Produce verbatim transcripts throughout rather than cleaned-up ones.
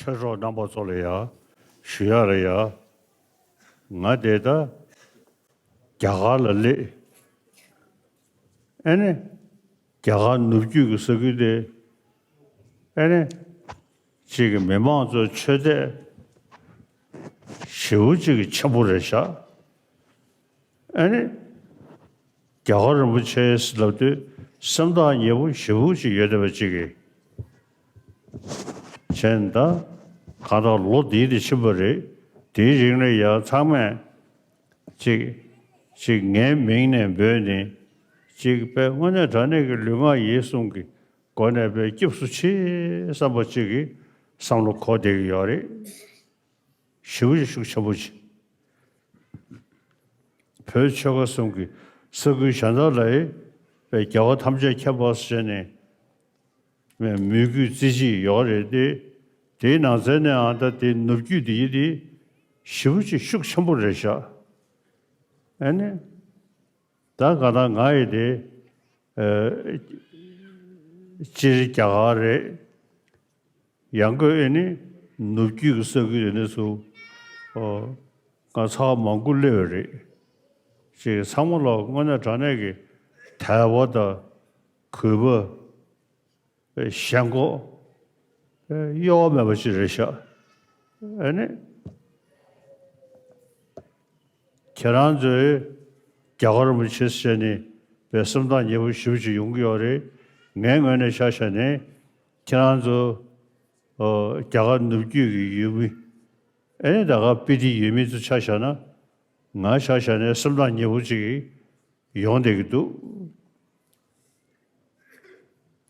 ཆོས་གྲོགས་རྣམ་པ་ཚོ་ལ་ཡ་ཞུ་ཡ་རེད་ཡ། ང་དེ་ད་རྒྱ་གར་ལ་སླེབས། ཨེ་ནི། རྒྱ་གར་ནུབ་རྒྱུད་ཀྱི་ས་ཁུལ་དེ། ཨེ་ནི། ཅིག་གི་མི་མང་ཚོའི་ཆོས་དད་ཞེ་པོ་ཅིག་གི་ཆེན་པོ་རེད་ཤག་ཨེ་ནི། རྒྱལ་བ་རིན་པོ་ཆེ་ལབ་དུས་སེམས་ཐག་ཉེ་པོ་ཞེ་པོ་ཅིག་ཡོད་བསྡད་པ་ཅིག་གིས། བྱས་ན་ད་གང་ལྟར་ལོ་འདིའི་དེ་ཕྱིན་པ་རེད། དེའི་རིང་ལ་ཡང་ཚང་མས་ཅིག་ཅིག་ངའི་མིང་ནས་འབོད་ནས་ཅིག་དཔེ་དངོས་གནས་དྲང་གནས་ཀྱི་ལུས་ངག་ཡིད་གསུམ་གྱི་སྒོ་ནས་དཔེ་སྐྱབས་སུ་མཆི་བསམ་པ་ཅིག་གི་བསམ་བློ་འཁོར་བསྡད་ཀྱི་ཡོད་རེད། ཞེ་པོ་ཅིག་ཤུགས་ཆེན་པོ་ཅིག་བོད་ཆོལ་ཁ་གསུམ་གྱི་ས་ཁུལ་གཞན་དག་ལ་ཡང་རྒྱལ་བ་ཐམས་ཅད་མཁྱེན་པ་ཟེར་ནས་མོས་གུས་བརྩི་བྱེད་ཡོད་རེད་དེ། དེའི་ནང་ཚན་ནས་ཨ་ད་དེ་ནུབ་རྒྱུད་དེ་ཡི་དེ་ཞེ་པོ་ཅིག་ཤུགས་ཆེན་པོ་རེད་ཤག་ཨ་ནི། ད་ག་ད་ང་ཡི་དེ་སྤྱིར་རྒྱ་གར་རེད། ཡང་སྒོས་ཨེ་ནི་ནུབ་རྒྱུད་ཀྱི་ས་ཁུལ་དེ་ནས་སུ་ཨོ་ང་ཚ་བ་མང་པོ་སླེབས་ཡོད་རེད། ཅེས་ཚང་མ་ལ་དངོས་གནས་དྲང་གནས་ཀྱི་དད་པ་དང་གུས་པ་ཞེན་ཁོག་གཡོ་བ་མེད་པ་ཅིག་རེད་ཤག་ཨེ་ནི། ཁྱེད་རང་ཚོས་རྒྱལ་བ་རིན་པོ་ཆེ་ཟེར་ནས་པའི་སེམས་ཐག་ཉེ་པོ་ཞེ་པོ་ཅིག་ཡོང་གི་ཡོད་རེད། ངའི་ངོས་ནས་ཆ་བཞག་ནས་ཁྱེད་རང་ཚོ་ཨོ་རྒྱ་གར་ནུབ་རྒྱུད་ཀྱི་ཡུལ་མི་ཨེ་ནི་ད་ག་སྤི་ཏི་ཡུལ་མི་ཚོ་ཆ་བཞག་ན་ང་ཆ་བཞག་ནས་སེམས་ཐག་ཉེ་པོ་ཅིག་ཡོང་བསྡད་ཀྱི་འདུག་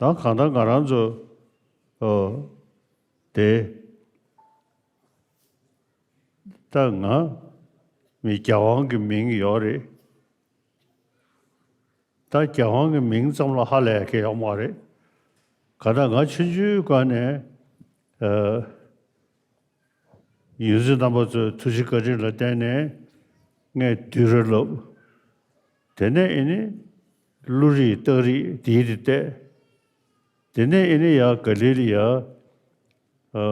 ད་གང་ལྟར་ང་རང་ཚོ་ཨོ་དེ། ད་ང་མི་རྒྱལ་དབང་གི་མིང་ཡོད་རེད། ད་རྒྱལ་དབང་གི་མིང་ཙམ་ལ་ཧ་ལས་མཁན་ཡོད་མ་རེད། ག་ད་ང་ཆུང་ཆུང་སྒང་ནས་ཨ་ཡོངས་འཛིན་རྣམ་པ་ཚོའི་ཐུགས་རྗེ་བཀའ་དྲིན་ལ་བརྟེན་ནས་ངས་བསྡུས་གྲྭ་བསླབ། དེ་ནས་ཨེ་ནི་བློ་རིག་རྟགས་རིགས་དེའི་དེ་བལྟས། དེ་ནས་ཨེ་ནི་ཡར་ག་ལེ་ལ་ཡར་ཨ་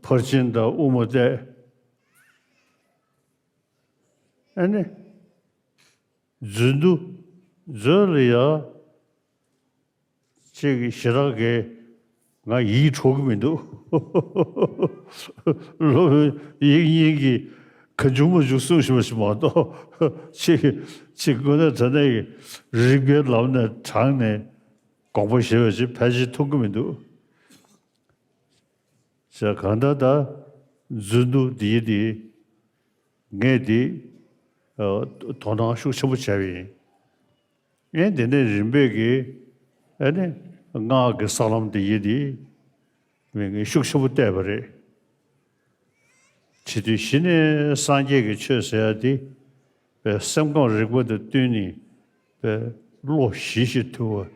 ཕར་ཕྱིན་དང་དབུ་མ་བལྟས། ཨེ་ནི་མཛོད་འདུ་མཛོད་ལ་ཡར་ཅིག་ཞེ་དྲག་གི་ང་ཡིད་འཕྲོག་གི་མི་འདུག་སློབ་དཔོན་དབྱིག་གཉེན་གྱིས་གང་བྱུང་མ་བྱུང་གསུངས་བཞིན་པ་ཞིག་མ་གཏོགས་ཅིག་ཅིག་དངོས་གནས་དྲང་གནས་ཀྱི་རིག་པའི་ལམ་ནས་དྲངས་ནས་དགོངས་པ་བཞེས་པ་ཅིག་ཕལ་ཆེར་མཐོང་གི་མི་འདུག་ཟེར་གང་ལྟར་ད་མཛོད་འདུ་འདིའི་འདི་ངས་འདི་ཨ་དོ་སྣང་ཤུགས་ཆེན་པོ་བྱས་པ་ཡིན། ངས་འདི་ནས་རིམ་པས་ཀྱི་ ཨ་ནི་སྔགས་ཀྱི་ས་ལམ་དེ་ཡིན་དེ་མི་ངས་ཤུགས་ཆེན་པོ་བལྟས་པ་རེད། བྱེད་དུས་གཞི་ནས་སངས་རྒྱས་ཀྱི་ཆོས་ཟེར་ཡ་དེ་པའི་སེམས་ཁམས་རིག་པ་དང་བསྟུན་ནས་པའི་བློ་ཞི་ཞིང་དུལ་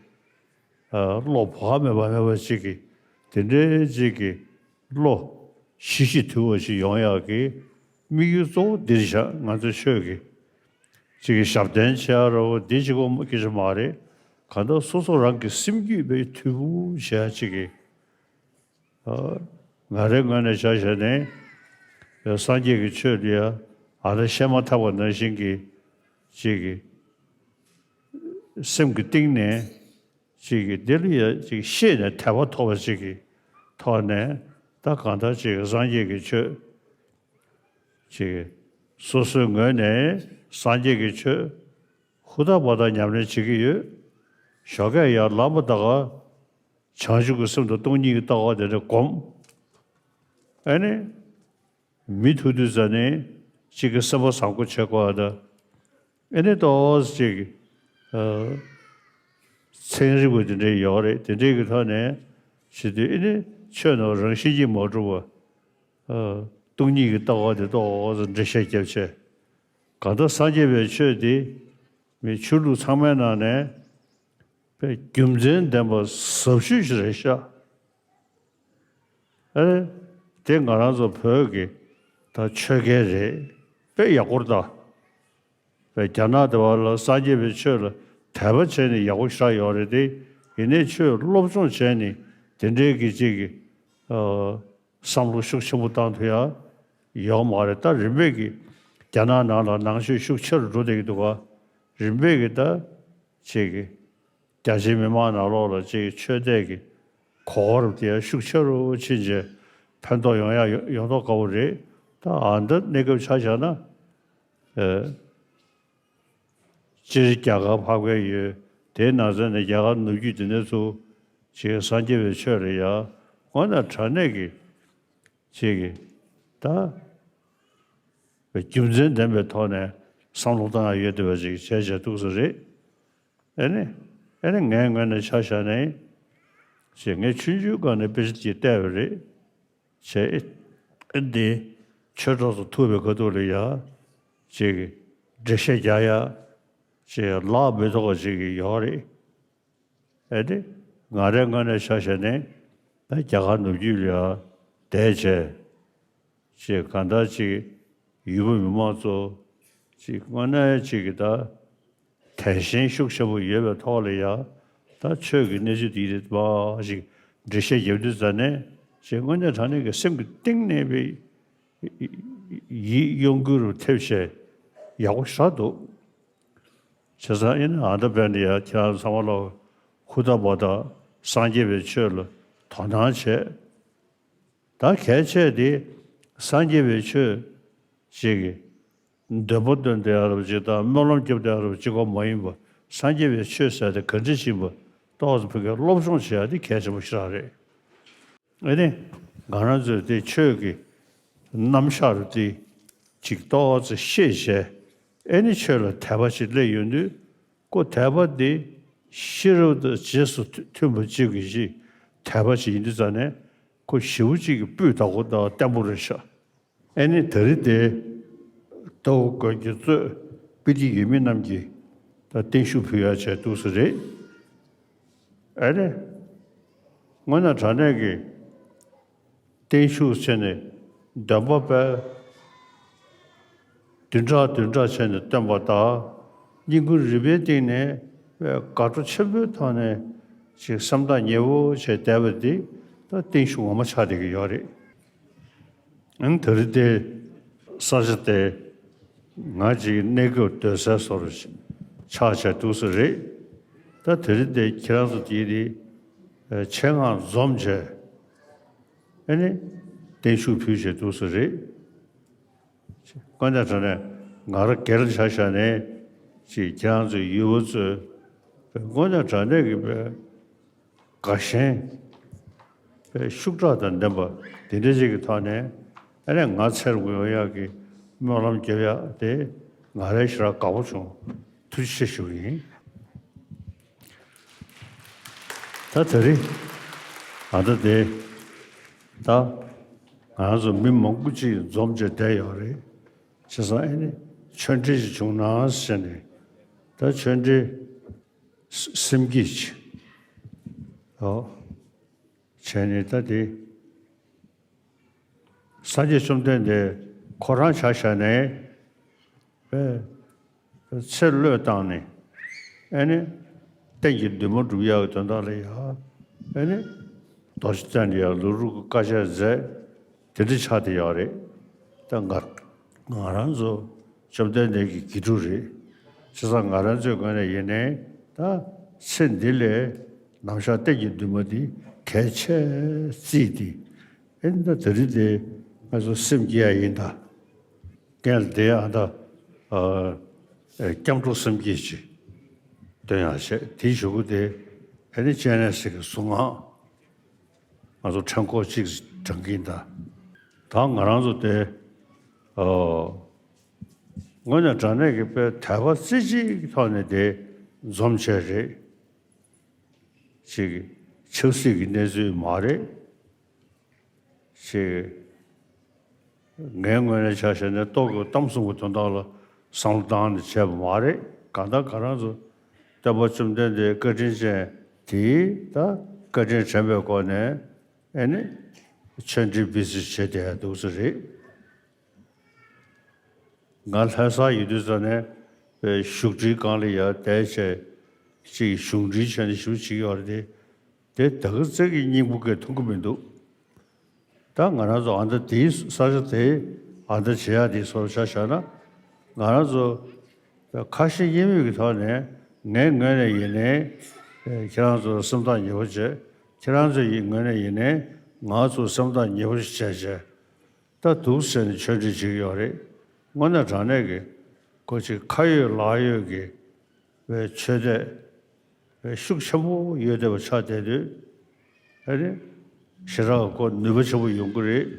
བ། བློ་བག་མེད་པ་མེད་པ་ཅིག་གི་དེ་འདྲའི་ཅིག་གི་བློ་ཞི་ཞིང་དུལ་བ་ཞིག་ཡོང་ཡག་གི་དམིགས་ཡུལ་གཙོ་བོ་འདིར་བཞག་ང་ཚོའི་ཆོས་ཀྱི་ཅིག་གི་ཞབས་བརྟན་བྱེད་ཡ་རོ་འདི་གཅིག་པོ་སྐད་ཆ་མ་རེད། གང་ལྟར་སོ་སོ་རང་གི་སེམས་རྒྱུད་པའི་མཐུ་བུ་བྱེད་ཡ་ཅིག་གི་ང་རའི་ངོས་ནས་ཆ་བཞག་ནས་སངས་རྒྱས་ཀྱི་ཆོས་འདི་ཡ་ཨ་ད་བཤད་མ་ཐག་པ་ནང་བཞིན་གྱི་ཅིག་གི་སེམས་ཀྱི་གཏིང་ནས་ཅིག་གི་འདི་ལ་ཡ་ཅིག་ཤེས་ནས་དད་པ་ཐོབ་པ་ཅིག་གི་ཐོག་ནས་ད་གང་ལྟར་ཅིག་སངས་རྒྱས་ཀྱི་ཆོས་ཅིག་སོ་སོའི་ངོས་ནས་སངས་རྒྱས་ཀྱི་ཆོས་ཧུར་ཐག་པ་དང་ཉམས་ལེན་བྱེད་ཀྱི་ཡོད། ཞོགས་ཀས་ཡར་ལངས་པ་ད་ག་བྱང་ཆུབ་ཀྱི་སེམས་དང་སྟོང་ཉིད་ཀྱི་ལྟ་བ་དེ་འདྲ་སྒོམ། ཨ་ནི། མི་ཐུག་དུས་ཙ་ནས་གཅིག་གི་སེམས་པ་བཟང་པོ་བྱེད་དགོས་པ་དང་། ཨ་ནི་ཏོག་ཙམ་ཅིག་ཚན་རིག་པ་དེ་འདྲ་ཡོད་རེད། དེ་འདྲའི་གི་ཐོག་ནས་བྱེད་དུས་ཨ་ནི་ཆོས་ནང་རང་བཞིན་གྱིས་མ་གྲུབ་པ། སྟོང་ཉིད་ཀྱི་ལྟ་བ་དེ་ཏོག་ཙམ་འགྲེལ་བཤད་བརྒྱབ་བྱས། གང་ལྟར་སངས་རྒྱས་པའི་ཆོས་དེ་མི་ཆོས་ལུགས་ཚང་མའི་ནང་ནས་པའི་རྒྱུ་མཚན་ལྡན་པ་ཟབ་ཤོས་ཤིག་རེད་ཤག་ཨེ། དེ་ང་རང་ཚོ་བོད་ཀྱི་ད་ཆོས་སྐལ་རེད། དཔེ་ཡག་པོ་རེད་ད། དཔེ་རྒྱ་ནག་དེ་བ་ལ་སངས་རྒྱས་པའི་ཆོས་ལ་དད་པ་བྱས་ནས་ཡག་པོ་ཞེ་དྲག་ཡོད་རེད་དེ། ཡིན་ནའི་ཆོས་སློབ་སྦྱོང་བྱས་ནས་དེ་འདྲའི་གི་ཅིག་གི་ཨ། བསམ་བློ་ཤུགས་ཆེན་པོ་བཏང་ཐུབ་ཡ་ཡོད་མ་རེད། ད་རིམ་པས་ཀྱི་རྒྱ་ནག་ནང་ལ་ནང་ཆོས་ཤུགས་ཆེ་རུ་འགྲོ་བསྡད་ཀྱི་འདུག་ག་རིམ་པས་ཀྱི་ད་ཅིག་གི་རྒྱ་ཆེའི་མི་མང་ནང་ལོགས་ལ་ཅིག་ཆོས་དད་ཀྱི་གོ་སྐབས་དེ་ཤུགས་ཆེ་རུ་ཕྱིན་རྗེས་ཕན་ཐོགས་ཡོང་ཡ་ཡོང་མདོག་དཀར་པོ་རེད། ད་ཨ་འདི་གནས་སྐབས་ཆ་བཞག་ན། ཨེ། སྤྱིར་རྒྱ་གར་འཕགས་པའི་ཡུལ་དེའི་ནང་ཚན་ནས་རྒྱ་གར་ནུབ་རྒྱུད་དེ་ནས་ཚུར་ཅིག་སངས་རྒྱས་པའི་ཆོས་ལ་ཡ་དངོས་གནས་དྲང་གནས་ཀྱི་ཅིག་གི་ད་རྒྱུ་མཚན་ལྡན་པའི་ཐོག་ནས་བསམ་བློ་བཏང་ཡ་ཡོད་བསྡད་པ་ཅིག་བྱས་བྱས་འདུག་ས་རེད། ཨེ་ནི། ཨེ་ནི་ངའི་ངོས་ནས་ཆ་བཞག་ནས་ཅིག་ངས་ཆུང་ཆུང་སྒང་ནས་དཔེ་ཆ་ཅིག་བལྟས་པ་རེད། བྱས་ཨེ་འདི་ཆོས་གྲོགས་ཚོ་ཐུག་པའི་ཁ་ཐུག་ལ་ཡ་ཅིག་འགྲེལ་བཤད་རྒྱག་ཡ་ཅིག་ལག་མི་ཐོགས་ཅིག་ཡོད་རེད། ཨེ་དེ་ང་རའི་ངོས་ནས་ཆ་བཞག་ནས་ད་རྒྱ་གར་ནུབ་རྒྱུད་ལ་ཡ་བསྡད་བྱས་ཅིག་གང་ལྟར་ཅིག་ཡུལ་པ་མི་མང་ཚོ་ཅིག་དངོས་གནས་ཅིག་གི་ད་དད་ཞེན་ཤུགས་ཆེན་པོ་ཡོད་པའི་ཐོག་ལ་ཡ་ད་ཆོས་ཀྱི་གནས་ཚུལ་འདི་རིགས་པ་ཞིག་འགྲེལ་བཤད་རྒྱབ་དུས་ཙ་ནས་ཅིག་དངོས་གནས་དྲང་གནས་ཀྱི་སེམས་ཀྱི་གཏིང་ནས་པའི་ཡིད་གཡོ་འགུལ་རུ་ཐེབས་བྱས་ཡག་པོ་ཞེ་དྲག་འདུག་བྱས་ཙང་ཨེ་ནི་ཨ་ད་བན་དེ་ཡ་ཁྱེད་རང་ཚང་མ་ལ་ཧུར་ཐག་པ་དང་སངས་རྒྱས་པའི་ཆོས་ལ་དོ་སྣང་བྱས། ད་གལ་ཆེ་དེ་སངས་རྒྱས་པའི་ཆོས་ཅིག་གི་འདོན་པ་འདོན་བསྡད་ཡ་རབ་ཅིག་དང་སྨོན་ལམ་རྒྱབ་བསྡད་ཡ་རབ་ཅིག་གོ་མ་ཡིན་པ་སངས་རྒྱས་པའི་ཆོས་ཟེར་དེ་ག་འདྲ་ཞིག་ཡིན་པ་ཏོག་ཙམ་བོད་སྐད་སློབ་སྦྱོང་བྱེད་ཡ་དེ་གལ་ཆེན་པོ་ཞེ་དྲག་རེད། ཨེ་ནི། ང་རང་ཚོས་དེ་ཆོས་ཀྱི་རྣམ་གཞག་རུ་དེ་ཅིག་ཏོག་ཙམ་ཤེས་བྱས། ཨེ་ནི་ཆོས་ལ་དད་པ་ཅིག་སླེབས་ཡོང་དུས་ཁོ་དད་པ་དེ་ཤེས་རབ་དང་རྗེས་སུ་མཐུན་པ་ཅིག་གི་ཞིག་དད་པ་ཅིག་ཡིན་དུས་ཙ་ནས་ཁོ་ཞེ་པོ་ཅིག་གི་སྤུས་དག་པོ་དང་བརྟན་པོ་རེད་ཤག་ཨེ་ནི་ད་རེས་དེ་ལྟ་བ་དགོན་གྱི་གཙོས་དཔེ་དེབ་ཡོད་མི་རྣམས་ཀྱིས་ད་བརྟན་བཞུགས་ཕུལ་ཡ་བྱས་འདུག་ས་རེད། ཨེ་རེད། དངོས་གནས་དྲང་གནས་ཀྱི་བརྟན་བཞུགས་བྱས་ནས་འདོན་པ་པས་བདུན་ཕྲག་བདུན་ཕྲག་བྱས་ནས་བཏོན་པ་དང་། བསྙེན་བཀུར་རིམ་པའི་སྟེང་ནས་དགའ་སྤྲོ་ཆེན་པོའི་ཐོག་ནས་ཅིག་སེམས་ཐག་ཉེ་བོ་བྱས་བསྡད་པ་འདི་ད་བརྟན་བཞུགས་ངོ་མ་ཆགས་བསྡད་ཀྱི་ཡོད་རེད། ཨང་། དེ་རིང་དེ་ས་ཆ་དེ་ང་ཅིག་གནས་སྐབས་སྡོད་སའི་སོར་ཆགས་བྱས་འདུག་ས་རེད། ད་དེ་རིང་དེ་ཁྱེད་རང་ཚོ་དེའི་རིང་ཆེད་མངགས་འཛོམས་བྱས་ཨ་ནི་བརྟན་བཞུགས་ཕུལ་བྱས་འདུག་ས་རེད། དངོས་གནས་དྲང་གནས་ང་རང་སྒེར་ཆ་བཞག་ནས་ཅིག་ཁྱེད་རང་ཚོའི་ཡུལ་པ་ཚོས་དངོས་གནས་དྲང་གནས་ཀྱི་དགའ་ཞེན་ཤུགས་དྲག་དང་ལྡན་པ་དེ་འདྲ་ཅིག་གི་ཐོག་ནས་ཨ་ནི་ང་འཚོལ་དགོས་ཡག་གི་སྨོན་ལམ་རྒྱབ་ཡག་དེ་ང་རང་ཞེ་དྲག་དགའ་པོ་བྱུང་། ཐུགས་རྗེ་ཆེ་ཞུ་གི་ཡིན། ད་དེ་རིང་ཨ་ད་དེ་ད་ང་རང་ཚོ་མི་མང་པོ་ཅིག་འཛོམས་བྱས་བསྡད་ཡོད་རེད། བྱས་ཙང་ཨེ་ནི་ཆོས་འབྲེལ་ཞིག་བྱུང་ན་ཟེར་ནས། ད་ཆོས་འབྲེལ་སེམས་བསྐྱེད་ཅིག་ཨོ་བྱས་ནས། ད་དེ་སངས་རྒྱས་བཅོམ་ལྡན་འདས་ཁོ་རང་ཆ་བཞག་ནས་པས་ཚེ་བློས་བཏང་ནས། ཨེ་ནི་གཏན་གྱི་འདུན་མ་སྒྲུབ་ཡག་གི་དོན་དག་ལ་ཡ། ཨེ་ནི་རྡོ་རྗེ་གདན་ལ་ཡ་ལུས་རུག་གི་དཀའ་སྤྱད་མཛད། དེ་འདྲ་ཆགས་བསྡད་ཡོད་རེད། ད་ང་ང་རང་ཚོ་བཅོམ་ལྡན་འདས་ཀྱི་དགེ་ཕྲུག་རེད། བྱས་ཙང་ང་རང་ཚོའི་ངོས་ནས་ཡིན་ནའི་ད་ཚེ་འདི་ལས་ནམ་ཞག་གཏན་གྱི་འདུན་མ་འདི་གལ་ཆེ་བརྩིས་ཏེ། ཨེ་ནི་ད་དེ་རིང་དེ་ང་ཚོ་སེམས་བསྐྱེད་ཡ་ཡིན་ད། རྐྱེན་དེ་ཨ་ད་ཨ་ཨེ་སྐྱབས་འགྲོ་སེམས་བསྐྱེད་ཅིག་འདོན་ཡག་བྱས། དེའི་གཞུག་གུ་དེ་ཨ་ནི་སྤྱན་རས་གཟིགས་ཀྱི་གཟུངས་སྔགས་ང་ཚོ་ཕྲེང་སྐོར་གཅིག་བགྲང་གིན་ད། ད་ང་རང་ཚོ་དེ་ཨ་དངོས་གནས་དྲང་གནས་ཀྱི་དཔེ་དད་པ་རྩེ་གཅིག་གི་ཐོག་ནས་དེ་འཛོམས་བྱས་རེད། ཅིག་ཆབ་སྲིད་ཀྱི་གནས་ཚུལ་མ་རེད། ཞེས། ངའི་ངོས་ནས་ཆ་བཞག་ན་ཏོག་གི་གཏམ་གསུམ་གྱི་དོན་དག་ལ་བསམ་བློ་བཏང་ནས་བྱས་པ་མ་རེད། གང་ལྟར་ང་རང་ཚོ་སྟོན་པ་བཅོམ་ལྡན་འདས་བཀའ་དྲིན་ཅན་དེའི་ད་བཀའ་དྲིན་དྲན་པའི་སྒོ་ནས་ཨེ་ནི་ཆོས་འབྲེལ་སྤེལ་རྩིས་བྱས་བསྡད་འདུག་ས་རེད། ང་ལྷ་ས་ཡོད་དུས་ཙ་ནས་བཞུགས་ཁྲིའི་སྒང་ལ་ཡར་བསྡད་བྱས་ཅིག་གཞུང་འབྲེལ་བྱས་ནས་ཞུ་བྱེད་ཀྱི་ཡོད་རེད་དེ། དེ་ད་ག་ཙིག་གི་སྙིང་པོ་སྐད་མཐོང་གི་མི་འདུག་ད་ང་རང་ཚོ་ཨ་ད་དེའི་ས་ཆ་དེ་ཨ་ད་བྱེད་ཡག་དེ་སོར་ཆ་བཞག་ན། ང་རང་ཚོ་ཁ་ཞེ་གཉིས་མེད་ཀྱི་ཐོག་ནས་ངའི་ངོས་ནས་ཡིན་ནའི་ཁྱེད་རང་ཚོ་སེམས་ཐག་ཉེ་པོ་བྱས། ཁྱེད་རང་ཚོའི་ངོས་ནས་ཡིན་ནའི་ང་ཚོ་སེམས་ཐག་ཉེ་པོ་ཞིག་བྱས་བྱས། ད་འདུག་ཟེར་ནས་ཆོས་འབྲེལ་བྱེད་ཀྱི་ཡོད་རེད། དངོས་གནས་དྲང་གནས་ཀྱི་ཁོ་ཅིག་ཁ་ཡོད་ལག་ཡོད་ཀྱི་བའི་ཆོས་དད་བའི་ཤུགས་ཆེན་པོ་ཡོད་བསྡད་པ་ཆགས་བསྡད་དུས། ཨ་ནི་ཞེ་དྲག་ཁོ་ནུས་པ་ཆེན་པོ་ཡོང་གི་རེད།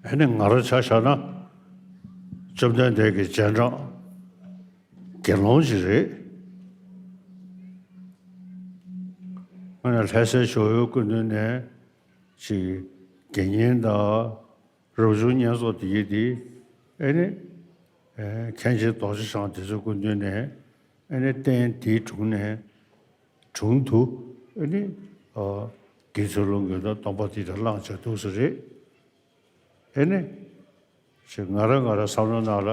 ཨ་ནི་ང་རང་ཆ་བཞག་ན་བཅོམ་ལྡན་འདས་ཀྱི་རྗེས་འབྲང་དགེ་སློང་ཞིག་རེད། དངོས་གནས་ལྷ་སའི་ཇོ་བོའི་སྐུ་མདུན་ནས་ཅིག་དགེ་བསྙེན་དང་། རབ་བྱུང་བསྙེན་རྫོགས་དེ་ཡིན་ཏེ། ཨེ་ནི། ཨེ་མཁན་ཆེན་རྡོ་རྗེ་འཆང་དེ་ཚོའི་སྐུ་མདུན་ནས། ཨེ་ནི་རྟེན་དེའི་དྲུང་ནས། དྲུང་དུ། ཨེ་ནི། ཨ་དགེ་ཚུལ་སློང་གི་དང་སྡོམ་པ་དེ་དག་བླངས་བྱས་འདུག་ས་རེད། ཨེ་ནི། ཞེས་ང་རང་ང་རང་བསམ་བློ་ནང་ལ།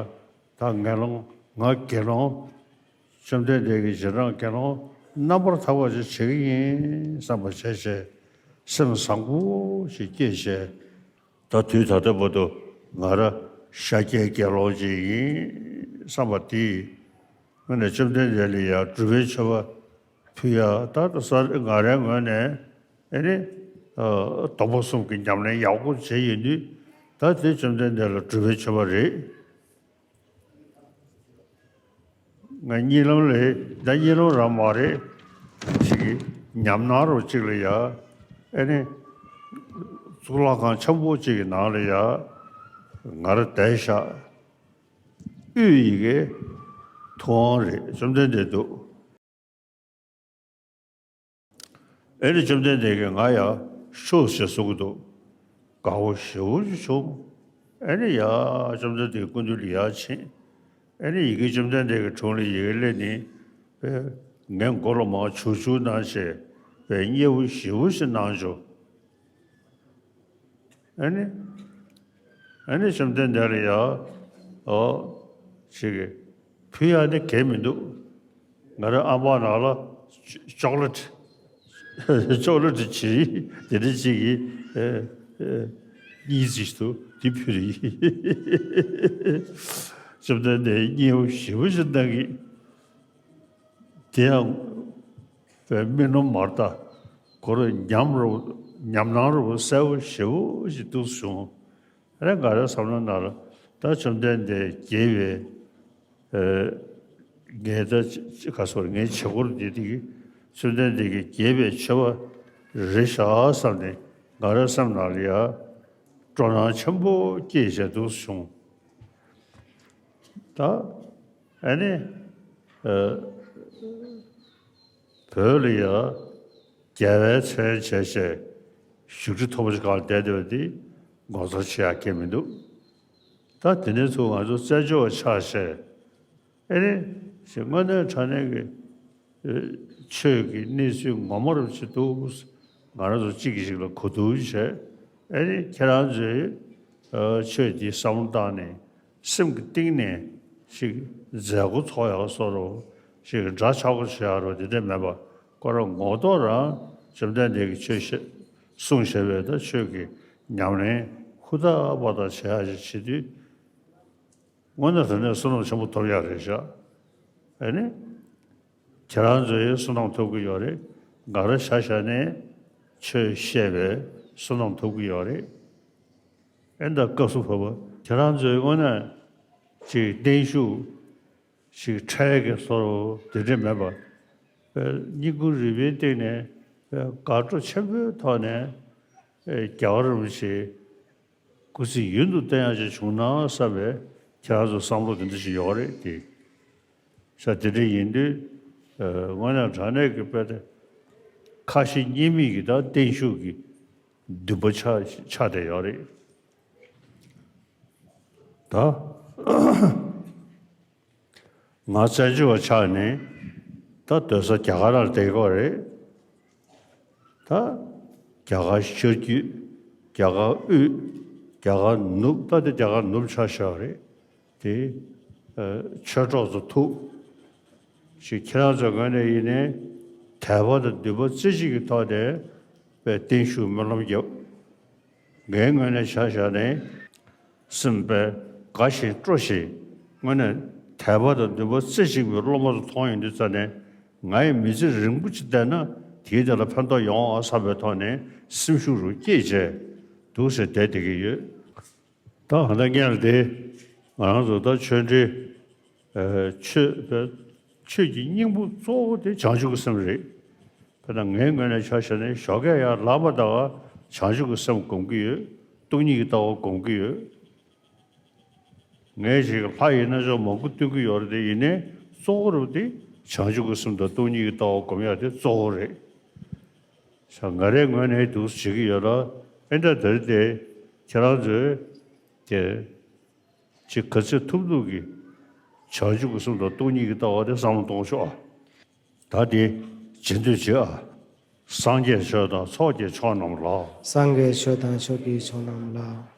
ད་ངན་སློང་ང་དགེ་སློང་། བཅོམ་ལྡན་འདས་ཀྱི་རྗེས་འབྲང་དགེ་སློང་རྣམ་པར་དག་པ་ཅིག་བྱེད་ཀྱི་ཡིན་བསམ་པ་བྱས་བྱས། སེམས་བཟང་པོ་ཞིག་སྐྱེས་བྱས། ད་དུས་ད་ལྟ་བར་དུ་ང་རང་ཤཱཀྱའི་དགེ་སློང་ཅིག་ཡིན་བསམ་པ་དེས། དངོས་གནས་བཅོམ་ལྡན་འདས་ལ་ཡང་སྒྲུབ་པའི་མཆོད་པ་ཕུལ་ཡ། ད་ལྟ་ས་ང་རའི་ངོས་ནས་ཨེ་ནི། ཨ་སྡོམ་པ་གསུམ་གྱི་ཉམས་ལེན་ཡག་པོ་བྱས་ཡོད་དུས། ད་དེ་བཅོམ་ལྡན་འདས་ལ་སྒྲུབ་པའི་མཆོད་པ་རེད། ང་གཉིད་ལམ་ལས་ད་གཉིད་ལམ་རང་མ་རེད། ཅིག་གི་ཉམས་སྣང་རོ་གཅིག་ལ་ཡ། ཨེ་ནི། གཙུག་ལག་ཁང་ཆེན་པོ་གཅིག་གི་ནང་ལ་ཡ། ང་རང་བསྡད་ཤག་དབུས་ཡི་གེ་ཐུབ་དབང་རེད། བཅོམ་ལྡན་འདས་འདུག་ཨེ་ནི་བཅོམ་ལྡན་འདས་ཀྱིས་ང་ཡར་ཤོག་ཅེས་གསུང་གི་འདུག་དགའ་བོ་ཞེ་པོ་ཅིག་བྱུང་། ཨེ་ནི་ཡར་བཅོམ་ལྡན་འདས་ཀྱི་སྐུ་མདུན་ལ་ཡར་ཕྱིན། ཨེ་ནི་ཡི་གེ་བཅོམ་ལྡན་འདས་ཀྱི་དྲུང་ལ་ཡི་གེ་སླེབས་ནས། ཨེ་ངའི་མགོ་ལ་མར་བྱུག་བྱུག་གནང་བྱས། ཨེ་མཉེས་པོ་ཞེ་པོ་ཅིག་གནང་བྱུང་། ཨ་ནི། ཨ་ནི་བཅོམ་ལྡན་འདས་ལ་ཡ། ཨོ། ཅིག་གི་ཕུལ་ཡ་ནི་གལ་མི་འདུག་ང་རང་ཨ་མ་ནང་ལ་ཅོ་ཅོག་ལེ་ཊི། ཅོག་ལེ་ཊི་བྱི་རིལ་དེ་འདྲ་ཅིག་གི་ཨེ་ཨེ་གཉིས་ཅིག་འདུག་དེ་ཕུལ་རེད། བཅོམ་ལྡན་འདས་མཉེས་པོ་ཞེ་པོ་ཅིག་གནང་གི། དེ་ཡང་པའི་རྨི་ལམ་མ་རེད་ད། ཁོ་རང་ཉམས་རོ། ཉམས་སྣང་རོ་གསལ་པོ་ཞེ་པོ་ཞིག་འདུག་བྱུང་། རེ་ང་རའི་བསམ་བློ་ནང་ལ་ད་བཅོམ་ལྡན་འདས་དགྱེས་པའི། ངས་ད་ག་སོ་ངའི་བྱེད་སྒོ་འདི་དེ་གི་བཅོམ་ལྡན་འདས་ཀྱིས་དགྱེས་པའི་མཆོད་པ་རེད་ཤག་བསམ་ནས་ང་རའི་སེམས་ནང་ལ་ཡ་སྤྲོ་སྣང་ཆེན་པོ་སྐྱེས་བྱས་འདུག་བྱུང་། ད་ཨ་ནི་ཨ་ད་ བོད་ལ་ཡ་རྒྱལ་བའི་མཚན་བྱས་བྱས་བཞུགས་ཁྲི་མཐོ་པོ་ཞིག་སྒང་ལ་བསྡད་བསྡད་པ་འདི་ངོ་མཚར་ཆེ་ཡ་གང་ཡང་མི་འདུག་ད་དེ་ནས་ཚུར་ང་ཚོ་བཙན་བྱོལ་བ་ཆགས་བྱས། ཨེ་རེད། ཞེས་དངོས་གནས་དྲང་གནས་ཀྱི་ཨེ་ཆོས་ཀྱི་གནས་ཚུལ་ངོ་མ་རུ་ཅིག་འདུག་ང་རང་ཚོ་གཅིག་གིས་གཅིག་ལ་གོ་བསྡུར་བྱས། ཨེ་རེད། ཁྱེད་རང་ཚོས་ཨ་ཆོས་འདི་བསམ་བློ་བཏང་ནས་སེམས་ཀྱི་གཏིང་ནས་ཅིག་མཛད་སྒོ་ཚོགས་ཡག་བཟོ་རོགས། ཅིག་འདྲ་ཆགས་སྒོ་བྱེད་ཡག་རོགས། དེ་འདྲ་མེད་པ་ཁོ་རང་ངོ་ཐོག་རང་བཅོམ་ལྡན་འདས་ཀྱིས་ཆོས་བཤད་གསུངས་བཞག་པའི་ད་ཆོས་ཀྱི་ཉམས་ལེན་ཧུར་ཐག་པ་ཐག་བྱེད་ཡག་ཅིག་བྱེད་དུས། དངོས་གནས་དྲང་གནས་བསོད་ནམས་ཆེན་པོ་ཐོབ་ཡག་རེད་ཤག་ཨེ་ནི། ཁྱེད་རང་ཚོའི་བསོད་ནམས་ཐོབ་ཀྱི་ཡོད་རེད། ང་རང་ཆ་བཞག་ནས་ཆོས་བཤད་པའི་བསོད་ནམས་ཐོབ་ཀྱི་ཡོད་རེད། ཨེ་ད་སྐབས་སུ་བབ་པ་ཁྱེད་རང་ཚོའི་དངོས་གནས་ཅིག་བརྟན་བཞུགས་ཅིག་འཕྲལ་གྱི་བཟོ་འདྲ་འདྲ་མེད་པ། བསྙེན་བཀུར་རིམ་པའི་སྟེང་ནས་དགའ་སྤྲོ་ཆེན་པོའི་ཐོག་ནས་རྒྱལ་བ་རིན་པོ་ཆེ་སྐུ་ཚེ་ཡུན་དུ་བརྟན་ཡག་ཅིག་བྱུང་ན་བསམ་པའི་ཁྱེད་རང་ཚོ་བསམ་བློ་དེ་འདྲ་ཞིག་ཡོད་རེད་དེ། ས་དེ་འདྲ་ཡིན་དུས། ཨ་དངོས་གནས་དྲང་གནས་ཀྱི་དཔེ་དེ་ཁ་ཞེ་གཉིས་མེད་ཀྱི་དང་བརྟན་བཞུགས་ཀྱི་འདུན་པ་ཆགས་ཆགས་བསྡད་ཡོད་རེད། ད་ང་བཙན་བྱོལ་བ་ཆགས་ནས་ད་སྡོད་ས་རྒྱ་གར་ནང་བསྡད་ཀྱི་ཡོད་རེད། ད་རྒྱ་གར་ཤར་རྒྱུད། རྒྱ་གར་དབུས། རྒྱ་གར་ནུབ། ད་དེ་རྒྱ་གར་ནུབ་ཆགས་བཞག་རེད་དེ། ཨ་ཆོས་གྲོགས་ཚོ་ཐུག་ཅིག་ཁྱེད་རང་ཚོའི་ངོས་ནས་ཡིན་ནའི་དད་པ་དང་འདུན་པ་རྩེ་གཅིག་གི་ཐོག་ནས་དཔེ་བརྟན་བཞུགས་སྨོན་ལམ་རྒྱབ། ངའི་ངོས་ནས་ཆ་བཞག་ནས་སེམས་དཔེ་དགའ་ཞིང་སྤྲོ་ཞིང་། དངོས་གནས་དད་པ་དང་འདུན་པ་རྩེ་གཅིག་པའི་སློབ་མ་ཚོ་མཐོང་ཡོང་དུས་ཙ་ནས་ང་ཡི་མི་ཚེ་རིང་པོ་ཅིག་བསྡད་ན་དེའི་དེ་ལ་ཕན་ཐོགས་ཡོང་ཨ་བསམ་པའི་ཐོག་ནས་སེམས་ཤུགས་རུ་བསྐྱེད་བྱས་འདུག་ཟེར་བསྡད་བསྡད་ཀྱི་ཡོད། ད་ཧ་ད་སྔོན་ལ་དེ་ང་རང་ཚོ་ད་ཆོས་འབྲེལ་ཨ་ཆོས་པའི་ཆོས་ཀྱི་སྙིང་པོ་གཙོ་བོ་དེ་བྱང་ཆུབ་ཀྱི་སེམས་རེད། དཔེར་ན་ངའི་ངོས་ནས་ཆ་བཞག་ན་ཞོགས་ཀས་ཡར་ལངས་པ་དང་བྱང་ཆུབ་ཀྱི་སེམས་སྒོམ་གྱི་ཡོད། སྟོང་ཉིད་ཀྱི་ལྟ་བ་སྒོམ་གྱི་ཡོད། ངས་ཅིག་ལྷ་ཡི་རྣལ་འབྱོར་མང་པོ་སྟོན་གྱི་ཡོད་རེད་དེ། ཡིན་ནའི་གཙོ་བོ་རུ་དེ་བྱང་ཆུབ་ཀྱི་སེམས་དང་སྟོང་ཉིད་ཀྱི་ལྟ་བ་སྒོམ་ཡག་དེ་གཙོ་བོ་རེད། ས་ང་རའི་ངོས་ནས་འདུག་བྱེད་ཀྱི་ཡོད་ལ། ཨེ་འདྲ་དེར་དེ་ཁྱེད་རང་ཚོས་དེ་ཅིག་ག་ཚོད་ཐུབ་ཐུབ་ཀྱིས་བྱང་ཆུབ་ཀྱི་སེམས་དང་སྟོང་ཉིད་ཀྱི་ལྟ་བ་དེ་བསམ་བློ་གཏོང་ཤོག་ཨ། ད་དེ་རྗེས་ཟློས་བྱེད་ཨ། སངས་རྒྱས་ཆོས་དང་ཚོགས་ཀྱི་མཆོག་རྣམས་ལ། སངས་རྒྱས་ཆོས་དང་ཆོས་ཀྱི་མཆོག་རྣམས་ལ།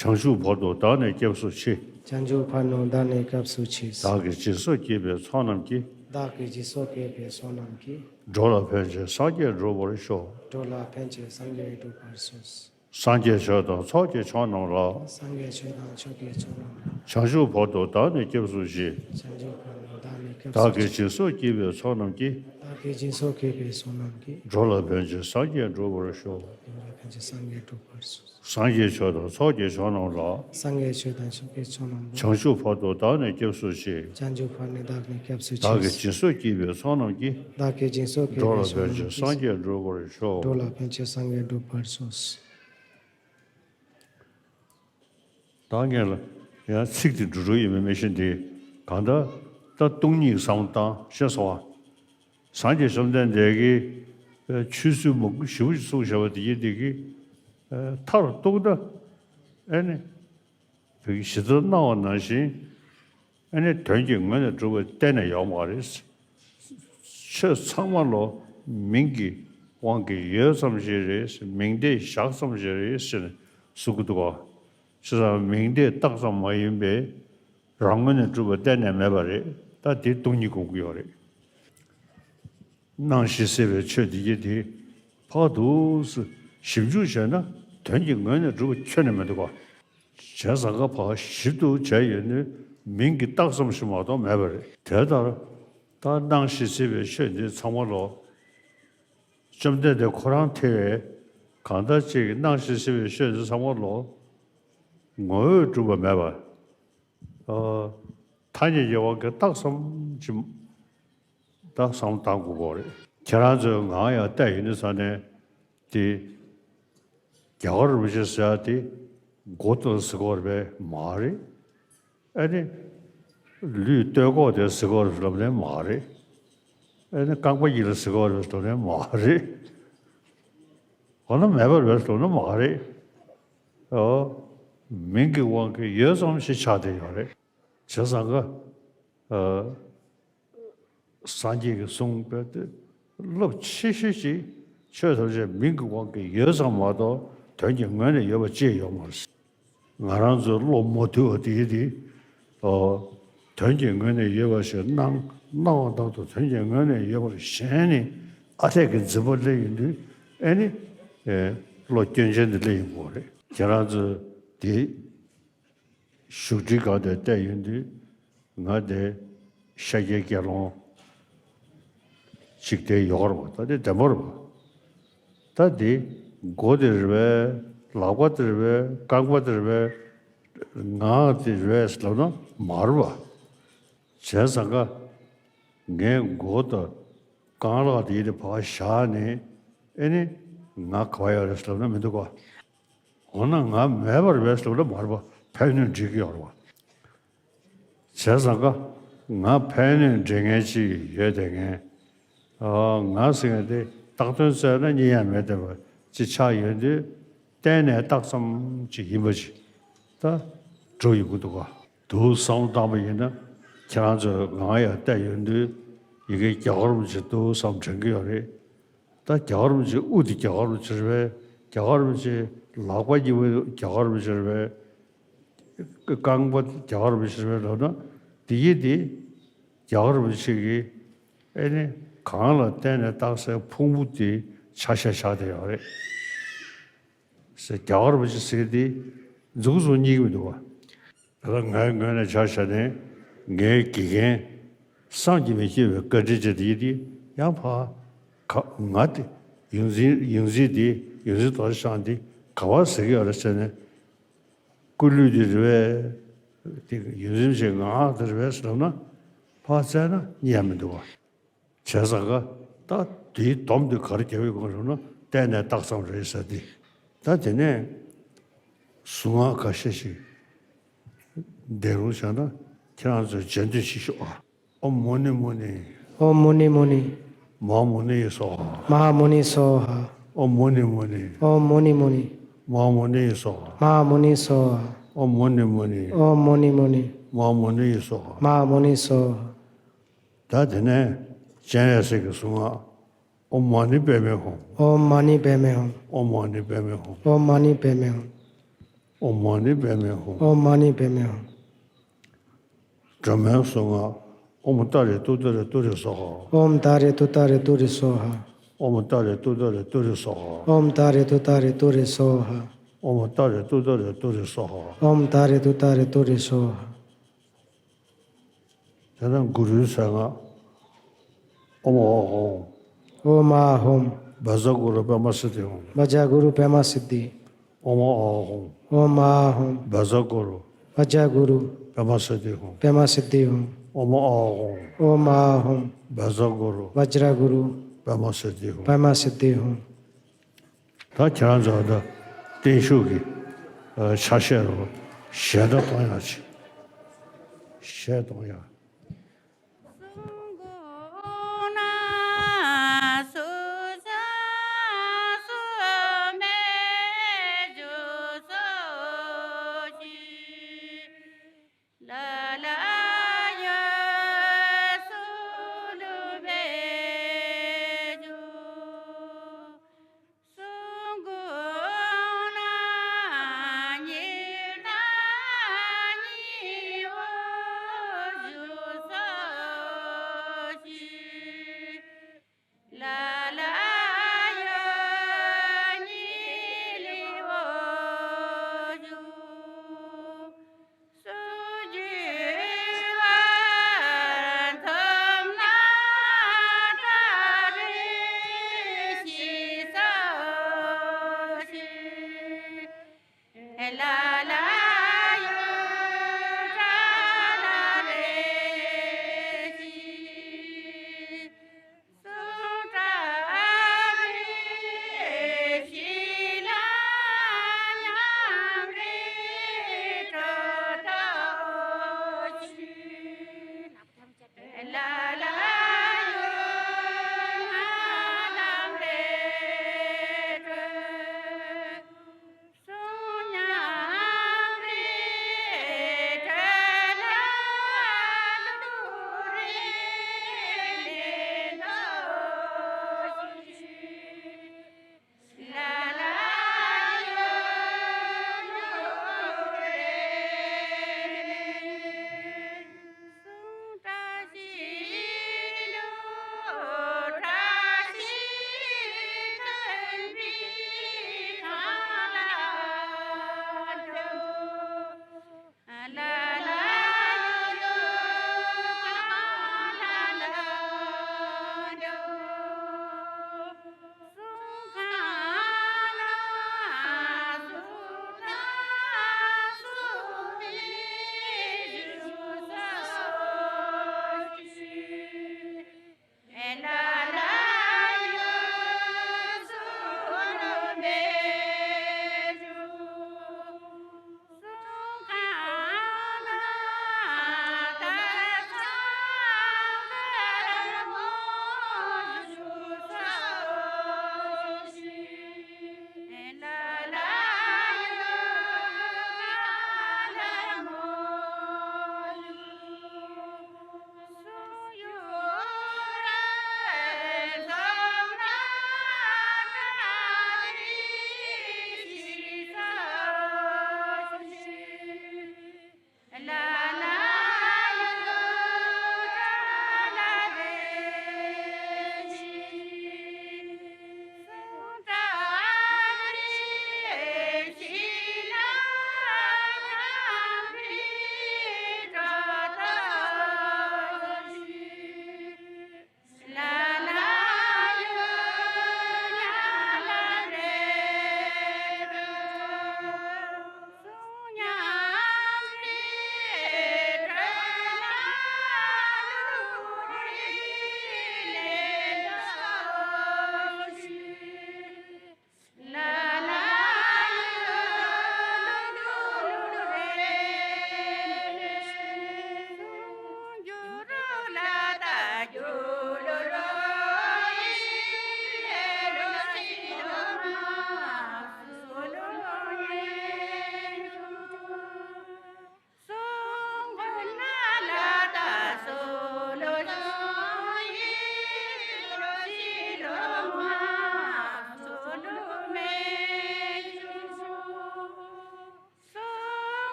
བྱང་ཆུབ་བར་དུ་བདག་ནི་སྐྱབས་སུ་མཆི། བྱང་ཆུབ་བར་དུ་བདག་ནི་སྐྱབས་སུ་མཆི། བདག་གིས་སྦྱིན་སོགས་བགྱིས་པའི་ཚོགས་རྣམས་ཀྱིས། བདག་གིས་སྦྱིན་སོགས་བགྱིས་པའི་ཚོགས་རྣམས་ཀྱིས། འགྲོ་ལ་ཕན་ཕྱིར་སངས་རྒྱས་འགྲུབ་པར་ཤོག་འགྲོ་ལ་ཕན་ཕྱིར་སངས་རྒྱས་འགྲུབ་པར་ཤོག་སངས་རྒྱས་ཆོས་དང་ཚོགས་ཀྱི་མཆོག་རྣམས་ལ། སངས་རྒྱས་ཆོས་དང་ཚོགས་ཀྱི་མཆོག་རྣམས་ལ། བྱང་ཆུབ་བར་དུ་བདག་ནི་སྐྱབས་སུ་མཆི། བྱང་ཆུབ་བར་དུ་བདག་ནི་སྐྱབས་སུ་མཆི། བདག་གིས་སྦྱིན་སོགས་བགྱིས་པའི་ཚོགས་རྣམས་ཀྱིས། བདག་གིས་སྦྱིན་སོགས་བགྱིས་པའི་ཚོགས་རྣམས་ཀྱིས། འགྲོ་ལ་ཕན་ཕྱིར་སངས་རྒྱས་འགྲུབ་པར་ཤོག་འགྲོ་ལ་ཕན་ཕྱིར་སངས་རྒྱས་འགྲུབ་པར་ཤོག་སངས་རྒྱས་ཆོས་དང་ཚོགས་ཀྱི་མཆོག་རྣམས་ལ། སངས་རྒྱས་ཆོས་དང་ཚོགས་ཀྱི་མཆོག་རྣམས་ལ། བྱང་ཆུབ་བར་དུ་བདག་ནི་སྐྱབས་སུ་མཆི། བྱང་ཆུབ་བར་དུ་བདག་ནི་སྐྱབས་སུ་མཆི། བདག་གིས་སྦྱིན་སོགས་བགྱིས་པའི་ཚོགས་རྣམས་ཀྱིས། བདག་གིས་སྦྱིན་སོགས་བགྱིས་པའི་ཚོགས་རྣམས་ཀྱིས། འགྲོ་ལ་ཕན་ཕྱིར་སངས་རྒྱས་འགྲུབ་པར་ཤོག་འགྲོ་ལ་ཕན་ཕྱིར་སངས་རྒྱས་འགྲུབ་པར་ཤོག་ད་ངས་ལ་ཡང་ཚིག་དེ་འགྲོ་འགྲོ་ཡིན་མིན་མི་ཤེས་ཏེ། གང་ལྟར་ད་སྟོང་ཉིད་བསམ་བློ་བཏང་ཤེས་སོང་བ། སངས་རྒྱས་བཅོམ་ལྡན་འདས་ཀྱིས་ཆོས་ཚུལ་མང་པོ་ཞེ་པོ་ཅིག་གསུངས་བཞག་པ་དེ་ཡིན་དེ་གིས་མཐར་གཏུགས་ན་ཨེ་ནི་བོད་ཀྱི་གཞི་རྩར་སྣང་བ་ནང་བཞིན་ཨེ་ནི་དོན་གྱི་ངོས་ནས་གྲུབ་པ་གཏན་ནས་ཡོད་མ་རེད། ཆོས་ཚང་མ་ལོ་མིང་གི་དབང་གིས་ཡོད་ཙམ་ཞིག་རེད། མིང་བརྡས་བཞག་ཙམ་ཞིག་རེད་ཟེར་ནས་གསུང་གི་འདུག་ག་བྱས་ཙང་མིང་བརྡས་བཏགས་ཙམ་མ་ཡིན་པའི་རང་ངོས་ནས་གྲུབ་པ་གཏན་ནས་མེད་པ་རེད། ད་དེ་སྟོང་ཉིད་སྒོམ་གྱི་ཡོད་རེད། སྣང་ཞིང་སྲིད་པའི་ཆོས་འདི་གྱད་དེ་ཕར་འདུག་སེ་ཞིབ་འཇུག་བྱས་ན་དོན་གྱི་ངོས་ནས་གྲུབ་པ་ཁྱོན་ནས་མི་འདུག་ག་བྱས་ཙང་ཁ་ཕར་ཞིབ་ཏུ་བྱས་ཡོད་ནི་མིང་གི་རྟགས་ཙམ་ཞིག་མ་གཏོགས་མེད་པ་རེད། དེ་ལྟར་ད་སྣང་ཞིང་སྲིད་པའི་ཆོས་འདི་ཚང་མ་ལོ་བཅོམ་ལྡན་འདས་ཁོ་རང་ཐེ་བའི་གང་ལྟར་ཅིག་སྣང་ཞིང་སྲིད་པའི་ཆོས་འདི་ཚང་མ་ལོ་ངོ་བོས་གྲུབ་པ་མེད་པ། ཨ། ཐ་སྙད་ཀྱི་དབང་གིས་རྟགས་ཙམ་ཅིག་ད་བསམ་བློ་བཏང་དགོས་ཀྱི་རེད། ཁྱེད་རང་ཚོའི་ངག་ཡར་བལྟས་ཡོང་དུས་ཙ་ནས་དེ་རྒྱལ་བ་རིན་པོ་ཆེ་ཟེར་ཡ་དེ་མགོ་བཏོན་ཟེར་གྱི་ཡོད་རེད་པས་མ་རེད། ཨ་ནི་ལུས་སྟོད་གོག་དེ་ཟེར་གྱི་ཡོད་རེད་ལབ་ནའི་མ་རེད། ཨེ་ནི་རྐང་པ་གཉིས་ལ་ཟེར་གྱི་ཡོད་རེད་ཟེར་ལབ་ན་མ་རེད། འོ་ན་མེད་པ་རེད་ཟེར་ལབ་ན་མ་རེད། ཨོ། མིང་གི་དབང་གིས་ཡོད་ཙམ་ཞིག་ཆགས་བསྡད་ཡོད་རེད། བྱས་ཙང་ཀ། ཨ། སངས་རྒྱས་ཀྱིས་གསུངས་པའི་དེ་རླབས་ཆེ་ཤོས་ཅིག་ཆོས་ཐམས་ཅད་མིང་གི་དབང་གིས་ཡོད་ཙམ་མ་གཏོགས་དོན་གྱི་ངོས་ནས་ཡོད་པ་ཅིག་ཡོད་མ་རེད། ང་རང་ཚོའི་བློ་མ་དུལ་བ་དེ་དེ། ཨོ། དོན་གྱི་ངོས་ནས་ཡོད་པ་ཞིག་སྣང་སྣང་བ་ལྟར་དུ་དོན་གྱི་ངོས་ནས་ཡོད་པར་ཞེན་ནས་ཨ་འཐས་ཀྱི་འཛིན་པ་སླེབས་ཡོང་དུས་ཨེ་ནི། ཨེ། བློ་སྐྱོན་ཅན་དེ་སླེབས་ཡོང་གི་རེད། ཁྱེད་རང་ཚོས་དེ། བཞུགས་ཁྲི་སྒང་དེར་བལྟས་ཡོང་དུས་ང་དེ་ཤཱཀྱའི་དགེ་སློང་ཅིག་དེ་ཡོད་རེད་པ། ད་དེ་བདེན་པ་རེད་པ། ད་དེ་མགོ་དེ་རེད་པས། ལག་པ་དེ་རེད་པས། རྐང་པ་དེ་རེད་པས། ངག་དེ་རེད་པས་ལབ་ན་མ་རེད་པ། བྱས་ཙང་ཀ་ངས་མགོ་དང་རྐང་ལག་དེ་ཡི་དེ་ཕར་བཞག་ནས་ཨེ་ནི་ང་ག་པར་ཡོད་རེད་ལབ་ན་མི་འདུག་ག་འོ་ན་ང་མེད་པ་རེད་པས་ལབ་ན་མ་རེད་པ། ཕན་གནོད་འགྲིག་གི་ཡོད་རེད་པ། བྱས་ཙང་ཀ་ང་ཕན་གནོད་འདྲེན་མཁན་ཅིག་ཡོད་དེ་ངས། ཨ། ང་ཟེར་མཁན་དེ་བཏགས་དོན་བཙལ་ན་རྙེད་ཡ་མེད་བསྡད་པ་ཅིག་ཆགས་ཡོང་དུས་བརྟེན་ནས་བཏགས་ཙམ་ཅིག་ཡིན་པ་ཅིག་ད་འགྲོ་ཡོང་གི་འདུག་ག་འདུག་བསམ་བློ་བཏང་པ་ཡིན་ན་ཁྱེད་རང་ཚོས་ང་ཡར་བལྟས་ཡོང་དུས་ཡི་གེ་རྒྱ་གར་མ་ཅིག་འདུག་བསམ་དྲན་གྱི་ཡོད་རེད། ད་རྒྱ་གར་མ་ཅིག་དབུ་དེ་རྒྱ་གར་མ་ཅིག་རེད་པས། རྒྱ་གར་མ་ཅིག་ལག་པ་གཉིས་པོ་རྒྱ་གར་མ་ཅིག་རེད་པས། རྐང་པ་རྒྱ་གར་མ་ཅིག་རེད་པས་ལབ་ན་དེ་ཡི་དེ་རྒྱ་གར་མ་ཅིག་གིས་ཨེ་ནི་གང་ལ་བརྟེན་ནས་བཏགས་སའི་ཕུང་པོ་དེ་ཆ་ཤས་ཆགས་བསྡད་ཡོད་རེད། ཟེར་རྒྱ་གར་བ་ཅིག་ཟེར་ཏེ་མཛུབ་གུ་ཚོ་རྙེད་ཀྱི་མི་འདུག་བ། ད་ལྟ་ངའི་ངོས་ནས་ཆ་བཞག་ནས་ངའི་དགེ་རྒན་བསམ་གྱིས་མི་ཁྱབ་པའི་བཀའ་དྲིན་ཆེ་དེ་ཡིན་དེ་ཡང་ཕ་ག་ང་དེ་ཡོངས་འཛིན་ཡོངས་འཛིན་དེ་ཡོངས་འཛིན་རྡོ་རྗེ་འཆང་དེ་ག་བ་ཟེར་གྱི་ཡོད་རེད་ཟེར་ནས་སྐུ་ལུས་དེ་རེད་པས། དེ་ཡོངས་འཛིན་ཆེ་ངག་དེ་རེད་པས་ཟེར་ན་ཕ་བཙལ་ན་རྙེད་ཡ་མི་འདུག་བ། བྱས་ཙང་ཀ་ད་དེའི་སྡོམ་དེ་ག་རེ་རྒྱབ་ཡོད་གང་ཞུ་ན་བརྟེན་ནས་བཏགས་ཙམ་རེད་ཟེར་ཏེ། ད་དེ་ནས་གཟུངས་སྔགས་ཁ་ཤས་ཤིག་འདོན་རོགས་བྱས་ན་ཁྱེད་རང་ཚོས་རྗེས་ཟློས་ཤིག་ཤོག་ཨ། ཨོཾ་མུ་ནི་མུ་ནི། ཨོཾ་མུ་ནི་མུ་ནི། མ་ཧཱ་མུ་ནི་ཡེ་སྭཱ་ཧཱ། མ་ཧཱ་མུ་ནི་སྭཱ་ཧཱ། ཨོཾ་མུ་ནི་མུ་ནི། ཨོཾ་མུ་ནི་མུ་ནི། མ་ཧཱ་མུ་ནི་ཡེ་སྭཱ་ཧཱ། མ་ཧཱ་མུ་ནི་སྭཱ་ཧཱ། ཨོཾ་མུ་ནི་མུ་ནི། ཨོཾ་མུ་ནི་མུ་ནི། མ་ཧཱ་མུ་ནི་ཡེ་སྭཱ་ཧཱ། མ་ཧཱ་མུ་ནི་སྭཱ་ཧཱ། ད་དེ་ནས་སྤྱན་རས་གཟིགས་ཀྱི་གཟུངས་སྔགས། ཨོཾ་མ་ཎི་པདྨེ་ཧཱུྃ། ཨོཾ་མ་ཎི་པདྨེ་ཧཱུྃ། ཨོཾ་མ་ཎི་པདྨེ་ཧཱུྃ། ཨོཾ་མ་ཎི་པདྨེ་ཧཱུྃ། ཨོཾ་མ་ཎི་པདྨེ་ཧཱུྃ། ཨོཾ་མ་ཎི་པདྨེ་ཧཱུྃ། སྒྲོལ་མའི་གཟུངས་སྔགས། ཨོཾ་ཏཱ་རེ་ཏུཏྟཱ་རེ་ཏུ་རེ་སྭཱ་ཧཱ། ཨོཾ་ཏཱ་རེ་ཏུཏྟཱ་རེ་ཏུ་རེ་སྭཱ་ཧཱ། ཨོཾ་ཏཱ་རེ་ཏུཏྟཱ་རེ་ཏུ་རེ་སྭཱ་ཧཱ། ཨོཾ་ཏཱ་རེ་ཏུཏྟཱ་རེ་ཏུ་རེ་སྭཱ་ཧཱ། ཨོཾ་ཏཱ་རེ་ཏུཏྟཱ་རེ་ཏུ་རེ་སྭཱ་ཧཱ། དེ་ནས་གུ་རུའི་གཟུངས་སྔགས། ཨོཾ་ཨཱཿཧཱུྃ། ཨོཾ་ཨཱཿཧཱུྃ། བཛྲ་གུ་རུ་པདྨ་སིདྡྷི་ཧཱུྃ། བཛྲ་གུ་རུ་པདྨ་སིདྡྷི། ཨོཾ་ཨཱཿཧཱུྃ། ཨོཾ་ཨཱཿཧཱུྃ། བཛྲ་གུ་རུ། བཛྲ་གུ་རུ། པདྨ་སིདྡྷི་ཧཱུྃ། པདྨ་སིདྡྷི་ཧཱུྃ། ཨོཾ་ཨཱཿཧཱུྃ། ཨོཾ་ཨཱཿཧཱུྃ། བཛྲ་གུ་རུ། བཛྲ་གུ་རུ། པདྨ་སིདྡྷི་ཧཱུྃ། པདྨ་སིདྡྷི་ཧཱུྃ། ད་ཁྱེད་རང་ཚོ་ད་བརྟན་བཞུགས་ཀྱི་ཨ་ཆ་ཤས་རུ་ཞལ་བརྡ་གཏོང་ཡག་ཅིག་ཞལ་གཏོང་ཡག་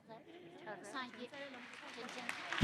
ཕྱག་འཚལ། སངས་རྒྱས།